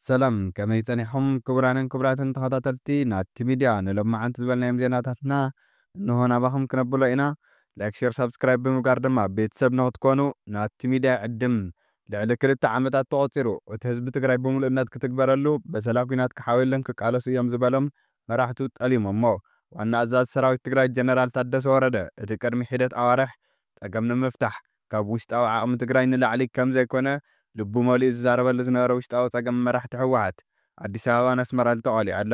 ሰላም፣ ከመይ ጸኒሕኩም ክቡራንን ክቡራትን ተኸታተልቲ ናቲ ሚድያ? ንሎማዓንቲ ዝበልናዮም ዜናታትና እንሆ ናባኹም ክነብሎ ኢና። ላይክ፣ ሼር፣ ሳብስክራይብ ብምግባር ድማ ቤተሰብ ንክትኮኑ ናቲ ሚድያ ይዕድም። ልዕሊ ክልተ ዓመታት ተቖጺሩ እቲ ህዝቢ ትግራይ ብምሉእነት ክትግበረሉ በሰላ ኲናት ክሓውየለን ክቃለሱ እዮም ዝበሎም መራሕቱ ጠሊሞሞ። ዋና ኣዛዚ ሰራዊት ትግራይ ጀነራል ታደሰ ወረደ እቲ ቅድሚ ሒደት ኣዋርሕ ጸገም ንምፍታሕ ካብ ውሽጣዊ ዓቕሚ ትግራይ ንላዕሊ ከም ዘይኮነ ልቡ መሊኡ ዝዛረበሉ ዝነበረ ውሽጣዊ ጸገም መራሕቲ ህወሓት ኣዲስ ኣበባን ኣስመራን ተቓሊዑ ኣሎ።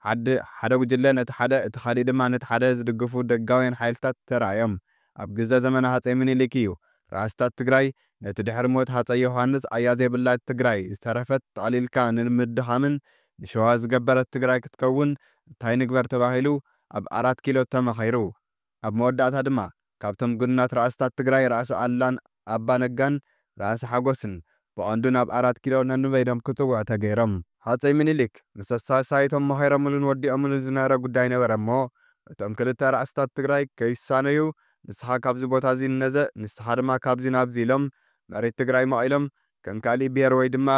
ሓደ ሓደ ጉጅለ ነቲ ሓደ፣ እቲ ካሊእ ድማ ነቲ ሓደ ዝድግፉ ደጋውያን ሓይልታት ተራእዮም። ኣብ ግዘ ዘመነ ሃፀይ ምኒልክ እዩ ራእስታት ትግራይ ነቲ ድሕሪ ሞት ሃፀይ ዮሃንስ ኣያ ዘይብላ ትግራይ ዝተረፈት ጠቕሊልካ ንምድኻምን ንሸዋ ዝገበረት ትግራይ ክትከውን እንታይ ንግበር ተባሂሉ ኣብ ኣራት ኪሎ ተመኺሩ። ኣብ መወዳእታ ድማ ካብቶም ግኑናት ራእስታት ትግራይ ራእሲ ኣሉላን ኣባ ነጋን ራእሲ ሓጎስን ብቐንዱ ናብ ኣራት ኪሎ ነንበይኖም ክጽውዑ ተገይሮም። ሃፀይ ምኒልክ ምስ ኣሳሳይቶም መኺሮምሉን ወዲኦምሉን ዝነበረ ጉዳይ ነበረ እሞ እቶም ክልተ ራእስታት ትግራይ ከይሳነዩ ንስኻ ካብዚ ቦታ እዚ ንነዘ፣ ንስኻ ድማ ካብዚ ናብዚ ኢሎም መሬት ትግራይ መቒሎም ከም ካሊእ ብሄር ወይ ድማ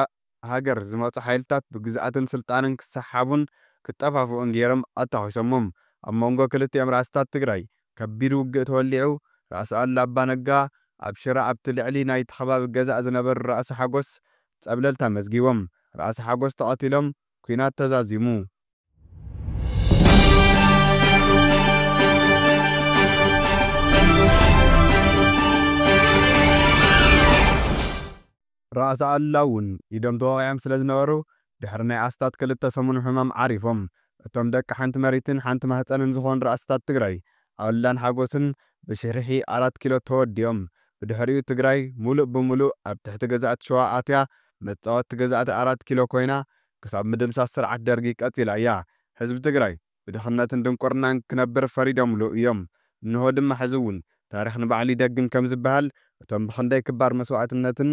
ሃገር ዝመጹ ሓይልታት ብግዝኣትን ስልጣንን ክሰሓቡን ክጠፋፍኡን ገይሮም ኣታኺሶሞም። ኣብ መንጎ ክልቲኦም ራእስታት ትግራይ ከቢድ ውግእ ተወሊዑ። ራእሲ ኣሉላ ኣባ ነጋ ኣብ ሽረ ኣብቲ ልዕሊ ናይቲ ከባቢ ገዛእ ዝነበሩ ራእሲ ሓጎስ ጸብለልታ መዝጊቦም። ራእሲ ሓጎስ ተቐቲሎም፣ ኲናት ተዛዚሙ። ራእሲ ኣሉላ እውን ኢዶም ተወቒዖም ስለ ዝነበሩ ድሕሪ ናይ ኣስታት ክልተ ሰሙን ሕማም ዓሪፎም። እቶም ደቂ ሓንቲ መሬትን ሓንቲ ማህፀንን ዝኾኑ ራእስታት ትግራይ ኣሉላን ሓጎስን ብሽርሒ ኣራት ኪሎ ተወዲኦም። ብድሕሪኡ ትግራይ ሙሉእ ብሙሉእ ኣብ ትሕቲ ገዛእቲ ሸዋ ኣትያ መፃወቲ ገዛእቲ ኣራት ኪሎ ኮይና ክሳብ ምድምሳስ ስርዓት ደርጊ ቀፂላ እያ። ህዝቢ ትግራይ ብድኽነትን ድንቁርናን ክነብር ፈሪዶምሉ እዮም። እንሆ ድማ ሕዚ እውን ታሪኽ ንባዕሉ ይደግም ከም ዝበሃል እቶም ብኽንደይ ክባር መስዋእትነትን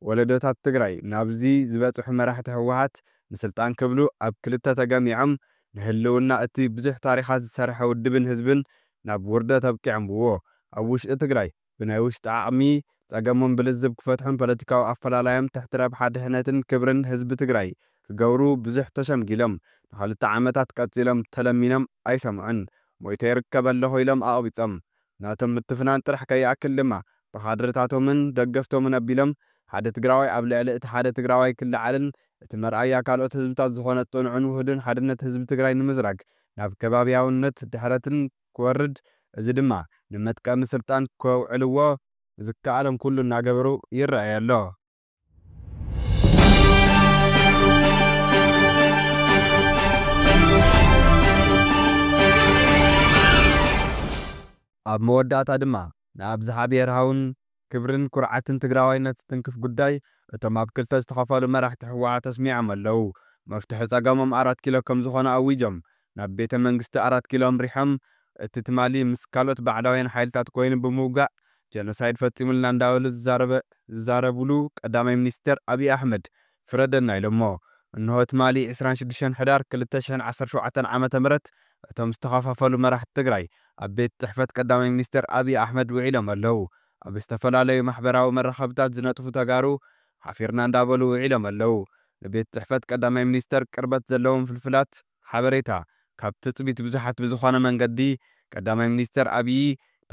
ወለዶታት ትግራይ ናብዚ ዝበፅሑ መራሕቲ ህወሓት ንስልጣን ክብሉ ኣብ ክልተ ተገሚዖም ንህልውና እቲ ብዙሕ ታሪኻት ዝሰርሐ ውድብን ህዝብን ናብ ውርደት ኣብቂዖምዎ። ኣብ ውሽጢ ትግራይ ብናይ ውሽጢ ዓቕሚ ጸገሞም ብልዝብ ክፈትሑን ፖለቲካዊ ኣፈላላዮም ትሕቲ ረብሓ ድሕነትን ክብርን ህዝቢ ትግራይ ክገብሩ ብዙሕ ተሸምጊሎም ንኽልተ ዓመታት ቀጺሎም ተለሚኖም ኣይሰምዑን። ሞይተ ይርከብ ኣለኹ ኢሎም ኣቕቢጾም። ናቶም ምትፍናን ጥራሕ ከይኣክል ድማ ብካድርታቶምን ደገፍቶምን ኣቢሎም ሓደ ትግራዋይ ኣብ ልዕሊ እቲ ሓደ ትግራዋይ ክለዓልን እቲ መርኣያ ካልኦት ህዝብታት ዝኾነ ጽኑዕን ውሁድን ሓድነት ህዝቢ ትግራይ ንምዝራግ ናብ ከባብያውነት ድሕረትን ክወርድ፣ እዚ ድማ ንመጥቀሚ ስልጣን ከውዕልዎ ዝከኣሎም ኩሉ እናገበሩ ይረኣይ ኣሎ። ኣብ መወዳእታ ድማ ንኣብዝሓ ብሄርሃውን ክብርን ኩርዓትን ትግራዋይነት ዝትንክፍ ጉዳይ እቶም ኣብ ክልተ ዝተኸፈሉ መራሕቲ ህወሓት ኣስሚዖም ኣለዉ። መፍትሒ ጸገሞም ኣራት ኪሎ ከም ዝኾነ ኣዊጆም ናብ ቤተ መንግስቲ ኣራት ኪሎ ኣምሪሖም እቲ ትማሊ ምስ ካልኦት ባዕዳውያን ሓይልታት ኮይኑ ብምውጋእ ጀኖሳይድ ፈጺሙልና እንዳበሉ ዝዛረበ-፣ ዝዛረቡሉ ቀዳማይ ሚኒስተር ኣብይ ኣሕመድ ፍረደና ኢሎሞ። እንሆ ትማሊ ዕስራን ሽዱሽተን ሕዳር ክልተ ሽሕን ዓሰርተ ሸውዓተን ዓመተ ምህረት እቶም ዝተኸፋፈሉ መራሕቲ ትግራይ ኣብ ቤት ጽሕፈት ቀዳማይ ሚኒስተር ኣብይ ኣሕመድ ውዒሎም ኣለዉ። ኣብ ዝተፈላለዩ ማሕበራዊ መራኸብታት ዝነጥፉ ተጋሩ ሓፊርና እንዳበሉ ውዒሎም ኣለዉ። ንቤት ጽሕፈት ቀዳማይ ሚኒስተር ቅርበት ዘለዎም ፍልፍላት ሓበሬታ ካብ ትጽቢት ብዙሓት ብዝኾነ መንገዲ ቀዳማይ ሚኒስተር ኣብይ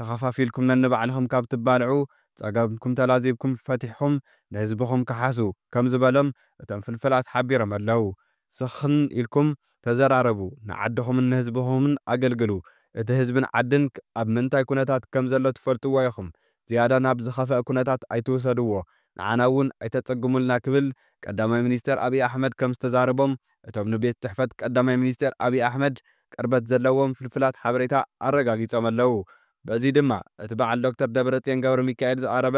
ተኸፋፊልኩም ነንባዕልኹም ካብ ትባልዑ ጸገምኩም ተላዚብኩም ፈቲሕኹም ንህዝብኹም ክሓሱ ከም ዝበሎም እቶም ፍልፍላት ሓቢሮም ኣለዉ። ስኽን ኢልኩም ተዘራረቡ፣ ንዓድኹምን ንህዝብኹምን ኣገልግሉ። እቲ ህዝብን ዓድን ኣብ ምንታይ ኩነታት ከም ዘሎ ትፈልጥዎ ኢኹም። ዝያዳ ናብ ዝኸፍአ ኩነታት ኣይትውሰድዎ፣ ንዓና እውን ኣይተጸግሙልና ክብል ቀዳማይ ሚኒስተር ኣብይ ኣሕመድ ከም ዝተዛረቦም እቶም ንቤት ጽሕፈት ቀዳማይ ሚኒስተር ኣብይ ኣሕመድ ቅርበት ዘለዎም ፍልፍላት ሓበሬታ ኣረጋጊጾም ኣለዉ። በዚ ድማ እቲ በዓል ዶክተር ደብረጽዮን ገብረ ሚካኤል ዝቐረበ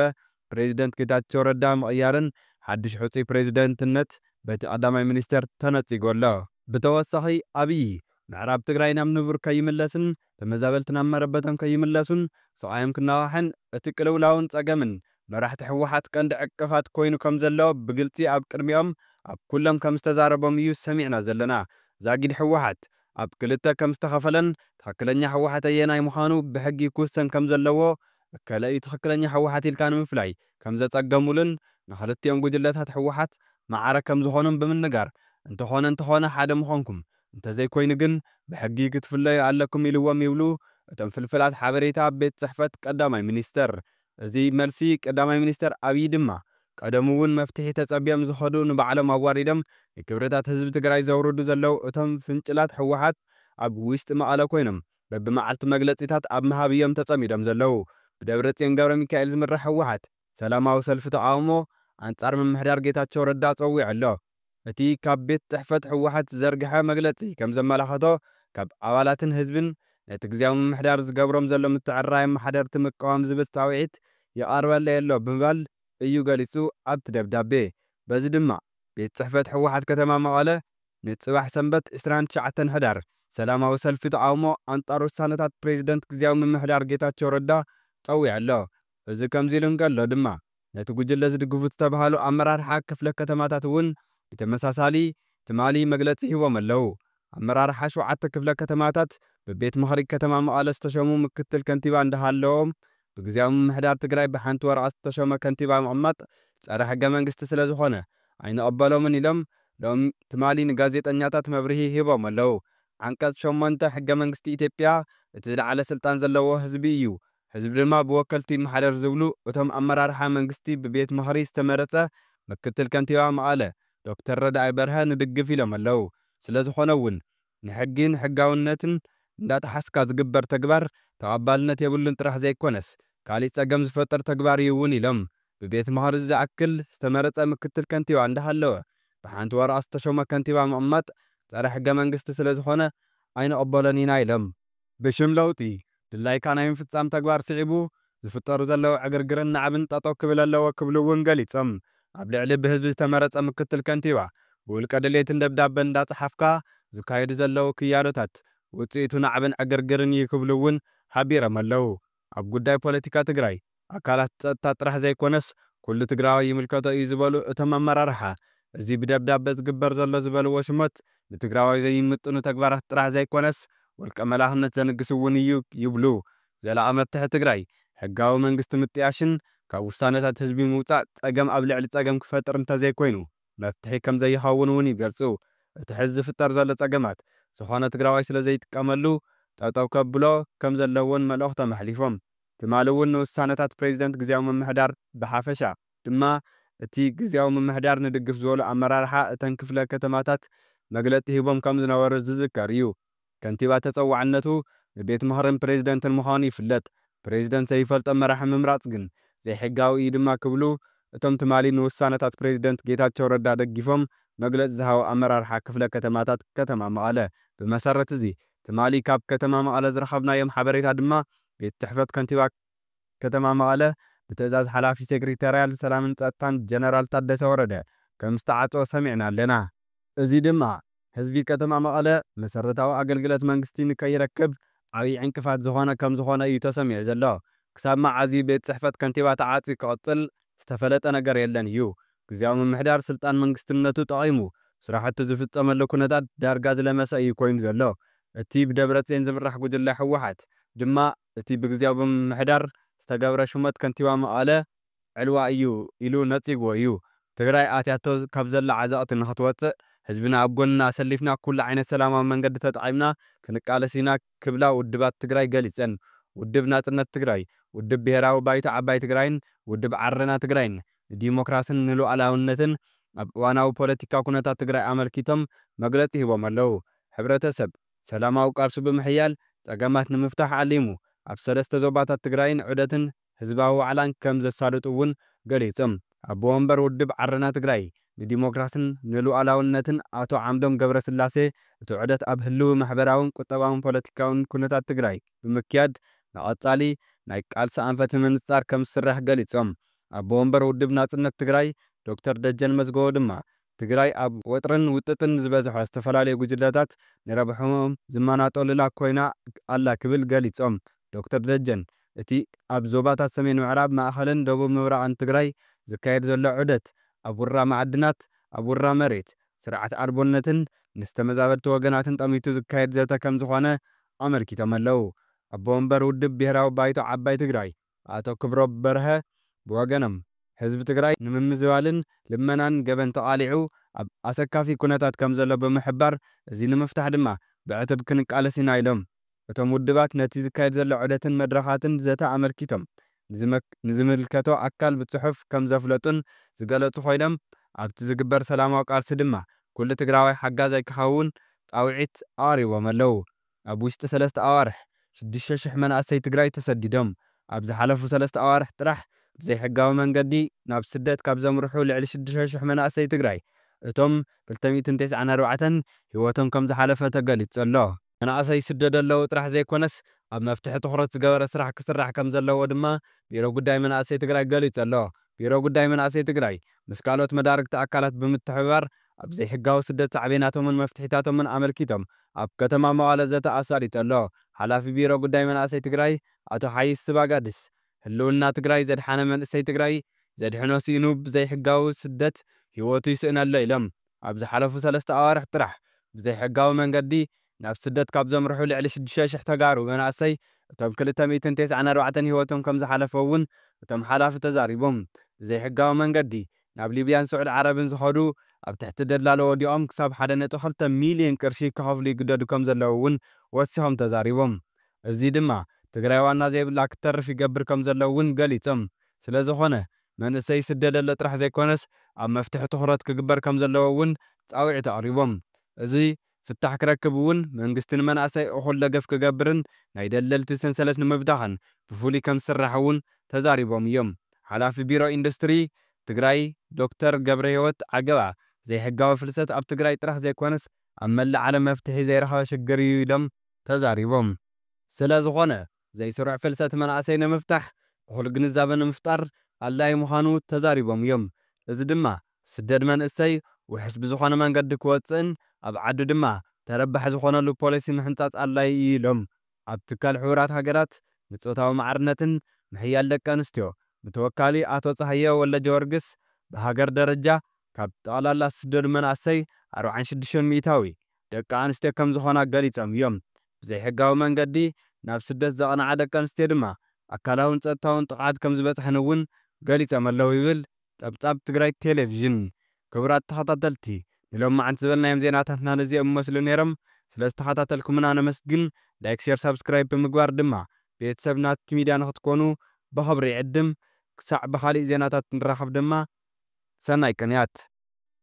ፕሬዚደንት ጌታቸው ረዳ ምቕያርን ሓድሽ ሕጹይ ፕሬዚደንትነት በቲ ቀዳማይ ሚኒስተር ተነጺጉ ኣሎ። ብተወሳኺ ኣብይ ምዕራብ ትግራይ ናብ ንቡር ከይምለስን ተመዛበልቲ ናብ መረበቶም ከይምለሱን ስቓዮም ክነዋሕን እቲ ቅልውላውን ጸገምን መራሕቲ ህወሓት ቀንዲ ዕቅፋት ኮይኑ ከም ዘሎ ብግልጺ ኣብ ቅድሚኦም ኣብ ኩሎም ከም ዝተዛረቦም እዩ ሰሚዕና ዘለና። ዛጊድ ህወሓት ኣብ ክልተ ከም ዝተኸፈለን ትኽክለኛ ህወሓት ኣየናይ ምዃኑ ብሕጊ ክውሰን ከም ዘለዎ እከለ እዩ ትኽክለኛ ህወሓት ኢልካ ንምፍላይ ከም ዘጸገሙሉን ንኽልቲኦም ጉጅለታት ህወሓት ማዕረ ከም ዝኾኑን ብምንጋር፣ እንተኾነ እንተኾነ ሓደ ምኾንኩም፣ እንተዘይኮይኑ ግን ብሕጊ ክትፍለዩ ኣለኩም ኢልዎም ይብሉ እቶም ፍልፍላት ሓበሬታ ቤት ጽሕፈት ቀዳማይ ሚኒስተር። እዚ መልሲ ቀዳማይ ሚኒስተር ኣብይ ድማ ቀደሙ እውን መፍትሒ ተጸብዮም ዝኸዱ ንባዕሎም ኣዋሪዶም ንክብርታት ህዝቢ ትግራይ ዘውርዱ ዘለዉ እቶም ፍንጭላት ህወሓት ኣብ ውሽጢ መቐለ ኮይኖም በብመዓልቱ መግለጺታት ኣብ ምሃብ እዮም ተጸሚዶም ዘለዉ። ብደብረጽዮን ገብረ ሚካኤል ዝምራሕ ህወሓት ሰላማዊ ሰልፊ ተቓውሞ ኣንጻር ምምሕዳር ጌታቸው ረዳ ጸዊዑ ኣሎ። እቲ ካብ ቤት ጽሕፈት ህወሓት ዝዘርግሐ መግለጺ ከም ዘመላኸቶ፣ ካብ ኣባላትን ህዝብን ነቲ ግዝያዊ ምምሕዳር ዝገብሮም ዘሎ ምትዕርራይ ኣመሓደርቲ ምቅዋም ዝብል ጻውዒት ይቐርበለይ ኣሎ ብምባል እዩ ገሊጹ ኣብቲ ደብዳቤ። በዚ ድማ ቤት ጽሕፈት ህወሓት ከተማ መቐለ ንጽባሕ ሰንበት ዕስራን ትሽዓተን ሕዳር ሰላማዊ ሰልፊ ተቓውሞ ኣንጻር ውሳነታት ፕሬዚደንት ግዝያዊ ምምሕዳር ጌታቸው ረዳ ጸዊዑ ኣሎ። እዚ ከምዚ ኢሉ እንከሎ ድማ ነቲ ጉጅለ ዝድግፉ ዝተባሃሉ ኣመራርሓ ክፍለ ከተማታት እውን ብተመሳሳሊ ትማሊ መግለጺ ሂቦም ኣለዉ። ኣመራርሓ ሸውዓተ ክፍለ ከተማታት ብቤት ምኽሪ ከተማ መቐለ ዝተሸሙ ምክትል ከንቲባ እንዳሃለዎም ብግዝያዊ ምምሕዳር ትግራይ ብሓንቲ ወረቐት ዝተሸመ ከንቲባ ምቕማጥ ጸረ ሕገ መንግስቲ ስለ ዝኾነ ኣይንቐበሎምን ኢሎም ሎም ትማሊ ንጋዜጠኛታት መብርሂ ሂቦም ኣለዉ። ዓንቀጽ ሸሞንተ ሕገ መንግስቲ ኢትዮጵያ እቲ ዝለዓለ ስልጣን ዘለዎ ህዝቢ እዩ፣ ህዝቢ ድማ ብወከልቱ ይመሓደር ዝብሉ እቶም ኣመራርሓ መንግስቲ ብቤት ምኽሪ ዝተመረጸ ምክትል ከንቲባ መቐለ ዶክተር ረዳኢ በርሀ ንድግፍ ኢሎም ኣለዉ። ስለ ዝኾነ እውን ንሕጊን ሕጋውነትን እንዳጠሓስካ ዝግበር ተግባር ተቐባልነት የብሉን ጥራሕ ዘይኮነስ ካሊእ ጸገም ዝፈጥር ተግባር እዩ እውን ኢሎም። ብቤት ምኽሪ ዝኣክል ዝተመረጸ ምክትል ከንቲባ እንዳሃለወ ብሓንቲ ወረቐት ዝተሾመ ከንቲባ ምቕማጥ ጸረ ሕገ መንግስቲ ስለ ዝኾነ ኣይንቕበሎን ኢና ኢሎም። ብሽም ለውጢ ድላይካ ናይ ምፍጻም ተግባር ስዒቡ ዝፍጠሩ ዘለዉ ዕግርግርን ናዕብን ጠጠው ክብል ኣለዎ ክብሉ እውን ገሊጾም። ኣብ ልዕሊ ብህዝቢ ዝተመረጸ ምክትል ከንቲባ ብውልቀ ድሌትን ደብዳበን እንዳጸሓፍካ ዝካየዱ ዘለዉ ክያዶታት ውጽኢቱ ናዕብን ዕግርግርን እዩ ክብሉ እውን ሓቢሮም ኣለዉ። ኣብ ጉዳይ ፖለቲካ ትግራይ ኣካላት ጸጥታ ጥራሕ ዘይኮነስ ኩሉ ትግራዋይ ይምልከቶ እዩ ዝበሉ እቶም ኣመራርሓ፣ እዚ ብደብዳበ ዝግበር ዘሎ ዝበልዎ ሽሞት ንትግራዋይ ዘይምጥኑ ተግባራት ጥራሕ ዘይኮነስ ውልቀ መላኽነት ዘንግስ እውን እዩ ይብሉ። ዘላቒ መፍትሒ ትግራይ ሕጋዊ መንግስቲ ምጥያሽን ካብ ውሳነታት ህዝቢ ምውጻእ ጸገም ኣብ ልዕሊ ጸገም ክፈጥር እንተዘይኮይኑ መፍትሒ ከም ዘይኸውን እውን ይገልጹ። እቲ ሕዚ ዝፍጠር ዘሎ ጸገማት ዝኾነ ትግራዋይ ስለ ዘይጥቀመሉ ጠጠው ከብሎ ከም ዘለዎን መልእኽቶም ኣሕሊፎም። ትማሊ እውን ንውሳነታት ፕሬዚደንት ግዝያዊ ምምሕዳር ብሓፈሻ ድማ እቲ ግዝያዊ ምምሕዳር ንድግፍ ዝበሉ ኣመራርሓ እተን ክፍለ ከተማታት መግለጺ ሂቦም ከም ዝነበሩ ዝዝከር እዩ። ከንቲባ ተጸዋዕነቱ ንቤት ምኽርን ፕሬዚደንትን ምዃኑ ይፍለጥ። ፕሬዚደንት ዘይፈልጦ መራሒ ምምራጽ ግን ዘይሕጋዊ እዩ ድማ ክብሉ እቶም ትማሊ ንውሳነታት ፕሬዚደንት ጌታቸው ረዳ ደጊፎም መግለጺ ዝሃቡ ኣመራርሓ ክፍለ ከተማታት ከተማ መቐለ። ብመሰረት እዚ ትማሊ ካብ ከተማ መቐለ ዝረኸብናዮም ሓበሬታ ድማ ቤት ጽሕፈት ከንቲባ ከተማ መቐለ ብትእዛዝ ሓላፊ ሴክሬታርያል ሰላምን ጸጥታን ጀነራል ታደሰ ወረደ ከም ዝተዓጽወ ሰሚዕና ኣለና። እዚ ድማ ህዝቢ ከተማ መቐለ መሰረታዊ ኣገልግሎት መንግስቲ ንከይረክብ ዓብዪ ዕንቅፋት ዝኾነ ከም ዝኾነ እዩ ተሰሚዑ ዘሎ። ክሳብ መዓዝ እዩ ቤት ጽሕፈት ከንቲባ ተዓጽዩ ክቕጽል ዝተፈለጠ ነገር የለን እዩ። ግዝያዊ ምምሕዳር ስልጣን መንግስትነቱ ጠቒሙ ስራሕቱ ዝፍጸመሉ ኩነታት ዳርጋ ዝለመሰ እዩ ኮይኑ ዘሎ። እቲ ብደብረጽዮን ዝምራሕ ጉጅለ ህወሓት ድማ እቲ ብግዝያዊ ምምሕዳር ዝተገብረ ሹመት ከንቲባ መቐለ ዕልዋ እዩ ኢሉ ነጺግዎ እዩ። ትግራይ ኣትያቶ ካብ ዘላ ዓዘቕቲ ንኽትወጽእ ህዝብና ኣብ ጎንና ኣሰሊፍና ኩሉ ዓይነት ሰላማዊ መንገዲ ተጠቒምና ክንቃለስ ኢና ክብላ ውድባት ትግራይ ገሊጸን። ውድብ ናጽነት ትግራይ፣ ውድብ ብሄራዊ ባይቶ ዓባይ ትግራይን ውድብ ዓረና ትግራይን ንዲሞክራስን ንሉዓላውነትን ኣብ እዋናዊ ፖለቲካ ኩነታት ትግራይ ኣመልኪቶም መግለጺ ሂቦም ኣለዉ። ሕብረተሰብ ሰላማዊ ቃልሱ ብምሕያል ጸገማት ንምፍታሕ ዓሊሙ ኣብ ሰለስተ ዞባታት ትግራይን ዑደትን ህዝባዊ ዋዕላን ከም ዘሳልጡ እውን ገሊጾም። ኣቦ ወንበር ውድብ ዓረና ትግራይ ንዲሞክራስን ንሉዓላውነትን ኣቶ ዓምዶም ገብረስላሴ እቲ ዑደት ኣብ ህልዊ ማሕበራውን ቁጠባውን ፖለቲካውን ኩነታት ትግራይ ብምክያድ ንቐጻሊ ናይ ቃልሲ ኣንፈት ንምንጻር ከም ዝስራሕ ገሊጾም። ኣቦ ወንበር ውድብ ናጽነት ትግራይ ዶክተር ደጀን መዝገቦ ድማ ትግራይ ኣብ ወጥርን ውጥጥን ዝበዝሖ ዝተፈላለዩ ጉጅለታት ንረብሖም ዝመናጠሉላ ኮይና ኣላ ክብል ገሊጾም። ዶክተር ደጀን እቲ ኣብ ዞባታት ሰሜን ምዕራብ፣ ማእኸልን ደቡብ ምብራቕን ትግራይ ዝካየድ ዘሎ ዑደት ኣብ ውራ መዓድናት፣ ኣብ ውራ መሬት፣ ስርዓት ኣልቦነትን ምስ ተመዛበልቲ ወገናትን ጠሚቱ ዝካየድ ዘተ ከም ዝኾነ ኣመልኪቶም ኣለዉ። ኣቦ ወንበር ውድብ ብሄራዊ ባይቶ ዓባይ ትግራይ ኣቶ ክብሮም በርሀ ብወገኖም ህዝቢ ትግራይ ንምምዝባልን ልመናን ገበን ተቓሊዑ ኣብ ኣሰካፊ ኩነታት ከም ዘሎ ብምሕባር፣ እዚ ንምፍታሕ ድማ ብዕቱብ ክንቃለስ ኢና ኢሎም። እቶም ውድባት ነቲ ዝካየድ ዘሎ ዑደትን መድረኻትን ዘተ ኣመልኪቶም ንዝመክ-፣ ንዝምልከቶ ኣካል ብጽሑፍ ከም ዘፍለጡን ዝገለጹ ኮይኖም፣ ኣብቲ ዝግበር ሰላማዊ ቃልሲ ድማ ኩሉ ትግራዋይ ሓጋዛይ ክኸውን ጻውዒት ኣቕሪቦም ኣለዉ። ኣብ ውሽጢ ሰለስተ ኣዋርሕ ሽዱሽተ ሽሕ መናእሰይ ትግራይ ተሰዲዶም። ኣብ ዝሓለፉ ሰለስተ ኣዋርሕ ጥራሕ ብዘይሕጋዊ መንገዲ ናብ ስደት ካብ ዘምርሑ ልዕሊ ሽዱሽተ ሽሕ መናእሰይ ትግራይ፣ እቶም ክልተ ሚእትን ተስዓን ኣርባዕተን ህይወቶም ከም ዝሓለፈ ተገሊጹ ኣሎ። መናእሰይ ይስደዱ ኣለዉ ጥራሕ ዘይኮነስ፣ ኣብ መፍትሒ ትኹረት ዝገበረ ስራሕ ክስራሕ ከም ዘለዎ ድማ ቢሮ ጉዳይ መናእሰይ ትግራይ ገሊጹ ኣሎ። ቢሮ ጉዳይ መናእሰይ ትግራይ ምስ ካልኦት መዳርግቲ ኣካላት ብምትሕብባር ኣብ ዘይሕጋዊ ስደት ሳዕቤናቶምን መፍትሒታቶምን ኣመልኪቶም ኣብ ከተማ መቐለ ዘተ ኣሳሊጡ ኣሎ። ሓላፊ ቢሮ ጉዳይ መናእሰይ ትግራይ ኣቶ ሓይሽ ስባጋድስ፣ ህልውና ትግራይ ዘድሓነ መንእሰይ ትግራይ ዘድሕኖ ስኢኑ ብዘይሕጋዊ ስደት ህይወቱ ይስእን ኣሎ ኢሎም። ኣብ ዝሓለፉ ሰለስተ ኣዋርሕ ጥራሕ ብዘይሕጋዊ መንገዲ ናብ ስደት ካብ ዘምርሑ ልዕሊ ሽዱሽተ ሽሕ ተጋሩ መናእሰይ፣ እቶም ክልተ ሚእትን ተስዓን ኣርባዕተን ህይወቶም ከም ዝሓለፈ እውን እቶም ሓላፊ ተዛሪቦም። ብዘይሕጋዊ መንገዲ ናብ ሊብያን ስዑድ ዓረብን ዝኸዱ ኣብ ትሕቲ ደላሎ ወዲቖም ክሳብ ሓደ ነጥቢ ክልተ ሚልዮን ቅርሺ ክኸፍሉ ይግደዱ ከም ዘለዉ እውን ወሲኾም ተዛሪቦም። እዚ ድማ ትግራይ ዋና ዘይብላ ክትተርፍ ይገብር ከም ዘሎ እውን ገሊጾም። ስለ ዝኾነ መንእሰይ ይስደድ ኣሎ ጥራሕ ዘይኮነስ ኣብ መፍትሒ ትኹረት ክግበር ከም ዘለዎ እውን ጻውዒት ኣቕሪቦም። እዚ ፍታሕ ክረክብ እውን መንግስቲ ንመናእሰይ እኹል ደገፍ ክገብርን ናይ ደለልቲ ሰንሰለት ንምብታኽን ብፍሉይ ከም ዝስራሕ እውን ተዛሪቦም እዮም። ሓላፊ ቢሮ ኢንዱስትሪ ትግራይ ዶክተር ገብረ ህይወት ዓገባ፣ ዘይሕጋዊ ፍልሰት ኣብ ትግራይ ጥራሕ ዘይኮነስ ኣብ መላእ ዓለም መፍትሒ ዘይረኸበ ሽግር እዩ ኢሎም ተዛሪቦም። ስለ ዝኾነ ዘይስሩዕ ፍልሰት መናእሰይ ንምፍታሕ እኹል ግንዛበ ንምፍጣር ኣድላዪ ምዃኑ ተዛሪቦም እዮም። እዚ ድማ ስደድ መንእሰይ ውሑስ ብዝኾነ መንገዲ ክወፅእን ኣብ ዓዱ ድማ ተረባሒ ዝኾነሉ ፖሊሲ ምሕንፃፅ ኣድላዪ እዩ ኢሎም። ኣብ ትካል ሕቡራት ሃገራት ንፆታዊ ማዕርነትን ምሕያል ደቂ ኣንስትዮ ብተወካሊ ኣቶ ጸሃየ ወልደ ጊዮርጊስ፣ ብሃገር ደረጃ ካብ ጠቕላላ ዝስደዱ መናእሰይ ኣርባዓን ሽዱሽተ ሚእታዊ ደቂ ኣንስትዮ ከም ዝኾና ገሊጾም እዮም። ብዘይሕጋዊ መንገዲ ናብ ስደት ዘቕንዓ ደቂ ኣንስትዮ ድማ ኣካላውን ጸጥታውን ጥቕዓት ከም ዝበጽሐን እውን ገሊጾም ኣለዉ ይብል ጸብጻብ ትግራይ ቴሌቪዥን። ክቡራት ተኸታተልቲ፣ ንሎማዓንቲ ዝበልናዮም ዜናታትና ነዚኦም ይመስሉ ነይሮም። ስለ ዝተኸታተልኩምና ነመስግን። ላይክ፣ ሼር፣ ሳብስክራይብ ብምግባር ድማ ቤተሰብ ናቲ ሚድያ ንኽትኮኑ ብኽብሪ ይዕድም። ክሳዕ ብኻሊእ ዜናታት ንራኸብ ድማ ሰናይ ቅንያት።